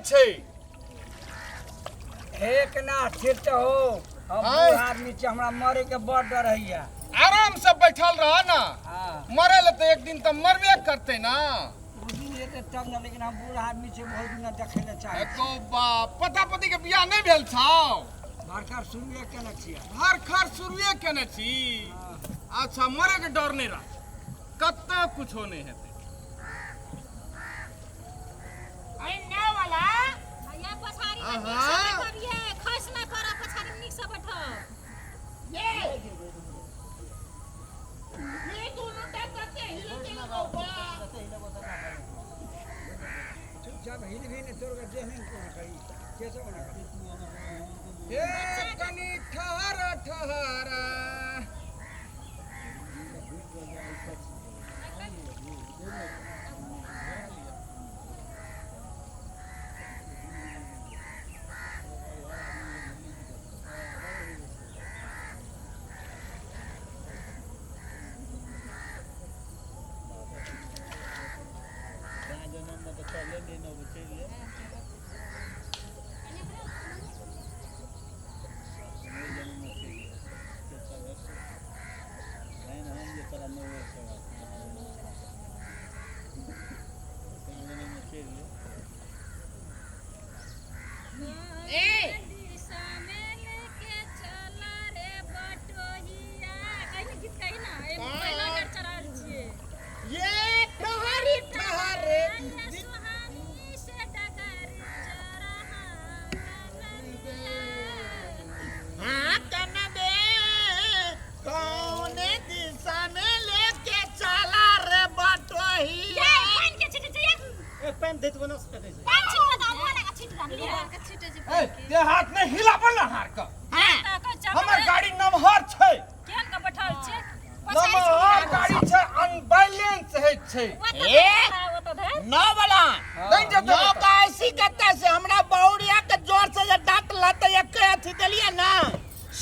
छै। एक ना ठीक तऽ हो, हम आँय। बूढ़ आदमी छी, हमरा मरे के बड़ डर होइया। आराम से बैठल रह ना। हाँ। मरे ले तऽ एक दिन तऽ मरबे करतै ना। ओ दिन हेतै तब ने, लेकिन हम बूढ़ आदमी छी, बहुत दिन देखै लए चाहै छी। एको बाप, पता पति के बियाह नहि भेल छौ? भरखर शुरुए केने छियै। भर खर शुरुए केने छी। अच्छा, मरे के डर नहि रह, कतऽ कुछो नहि हेतै। भैया, पछाड़ी में नीक से बैठबिहे, खसि नहि पड़ब, पछाड़ी में नीक से बैठब। चुपचाप हिलबी नहि, तोर के देह नहि कोनो करी केसो कोना करी। ए कनी ठहर ठहर। दिशा में लेके चला रे बटोहिया। कही ने गीत, कही ना। एगो पहिला बेर चढ़ल छियै। ये ठहरी ठहरे। ये सुहानी से डगर चरहा। हाँ कन दे, कौने दिशा में लेके चला रे बटोहिया? ये पानि के छिटै छै, ये। पानि दैत बना सकै छै। पानि छिटबै तऽ हमहूँ एना कऽ छिट देलियै। ए, ते हाथ नहि हिलाबऽ ना हार के। तऽ कहै छै, हमर गाड़ी नमहर छै। केहन के बैठल छै? पछाड़ी से नमहर गाड़ी छै, अनबैलेंस होइ छै। ओतऽ ए! धरि, ओतऽ धरि। नौ वाला नहि जेतै नौ ओतऽ। का ऐसी कत्ता से हमरा बहुरिया के जोर से जे डांट लत एक अथी देलिए ना,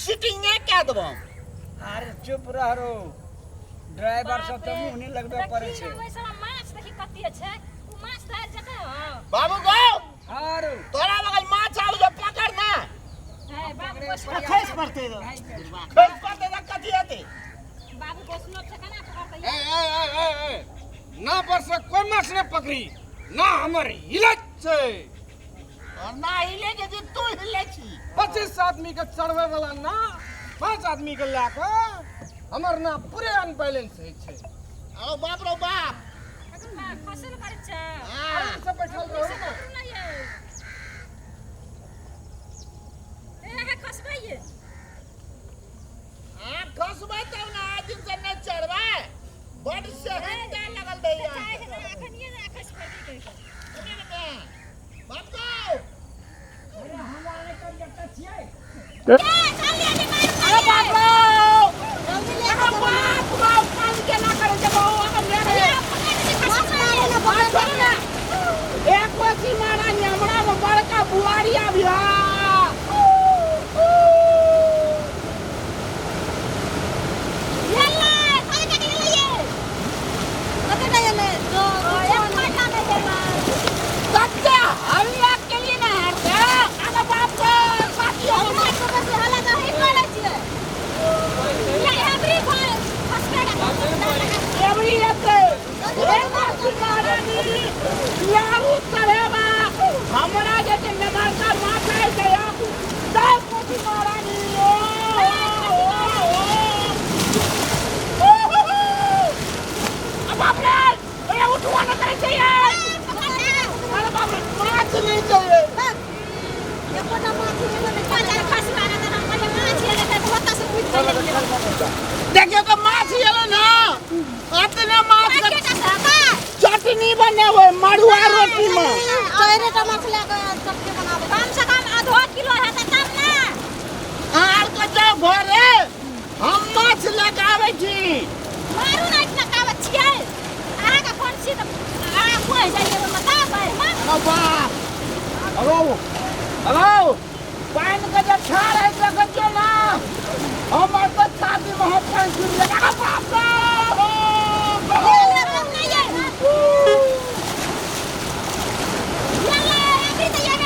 सीटिंगे कए देबो। अरे चुप रह रो, ड्राइवर सब तऽ मुँह नहि लगबे पड़ै छै। देखी ना, ओहि सबमे माछ देखी कते छै। ओ माछ धरि जेतै हौ। बाबू गो। आरो तोरा बगल माछ आउ जो, पकड़ ना। हे बाबू, बैसलो। खसि पड़तै तो। खस पड़तै तऽ कथी हेतै? बाबू बैसलो छै, केना पकड़तै? ए ए ए ए ए, ना पर से कोई माछ नहि पकड़ी ना, हमर हिलत छै। और ना हिले के जे तू हिले छी। 25 आदमी के चढ़बै वाला ना, 5 आदमी के लए कऽ हमर ना पूरे अनबैलेंस होइ छै। आओ बाप रो बाप। खसल करै छै। हाँ। आराम से बैठल रहू से ना। पकड़ू ना ये। ए, अहाँ खसबै ये। हाँ, खसबै तब ना, आज दिन से नहि चढ़बै, बड सेहनता लगल दैया। चाहे छै तऽ एखन ये ने खसि पड़तै कहि कऽ। बाप गो। ए, चल ले जे मार। अरे बाप रो, अरे बाप रो, पानि केना करै छै बहू? अगर ले रे। पकड़ै छै। एक कोसी महारानी, हमरा में बड़का बुआरी आबि हा। येलै, कते टका लेलै ये? कते एलै? दो, एक टाका नहि देबै। कते हल्ला केलिए ना हारते। अरे बाप रे, साथी हो। हल्ला तऽ ही करै छियै। ये एवरी खसबै। एवरी एते एक कोसी महारानी लारू चढ़ेबा, हमरा जे छै नमरका माछ आबि गया। जय कोसी महारानी। ओ, ओ, ओ, ओ, ओ, ओ। अ बाप रे, ए उठवा न करै छै ये। अरे बाप रे, माछ नहि छै। देखियौ तऽ माछ एलै ना, अतने माछ के चटनी बनेबै मड़ुआ रोटी में। कम से कम आधो किलो हेतै तब ने। अहाँ के जाउ घरे, हम माछ लए कऽ आबै छी। मारू ने, इतना काबत छियै अहाँके कोन छी तऽ अहाँ कोइ जाइए ओहिमे तब बाढ़िमे। अरे बाप, हेलो हेलो, पानि के जे ठाढ़ है देखै छियौ ना, हमर तऽ छाती में हम पानि गिर गेल। अरे बाप रे! ये, अभी तऽ ये।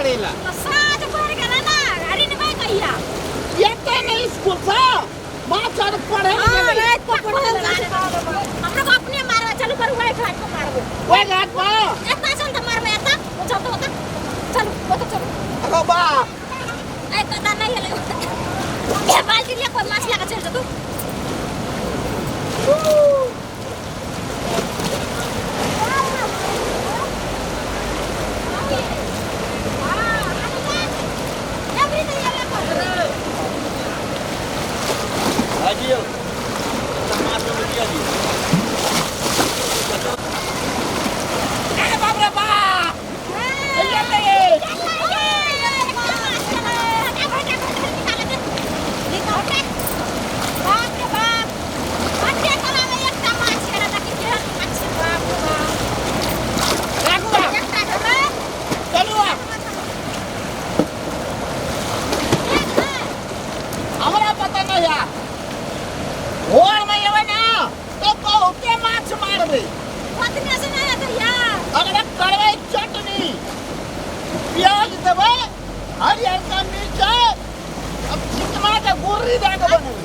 करेला। तो साँझ पड़ गेलै ना, अरे नहीं कहिया। एते नहीं स्कूल से माछ आर पढ़े हाँ, गेलै। रात को पढ़े हम लोग अपने मारबे, चलू करू वही घाट पर मारबो। ओहि घाट पर एता चल त मारबे एता, ओ चल तो ओता। चलू, ओता चलू। अरे बाप। ए कता नहीं हले। ए बाल्टी ले कोई माछ लगा चल जतू। भाईजी यौ, माछ में दिया दियौ। अरे बाप रे बाप। राखू बा, चलू बा। हमरा पता नहीं है। भोर में एबै ना तो बहुते माछ मारबै। अगर करबै चटनी, प्याज देबै, हरियरका मिरचाइ, अब चिकना के गुर्री दए के बनेबै।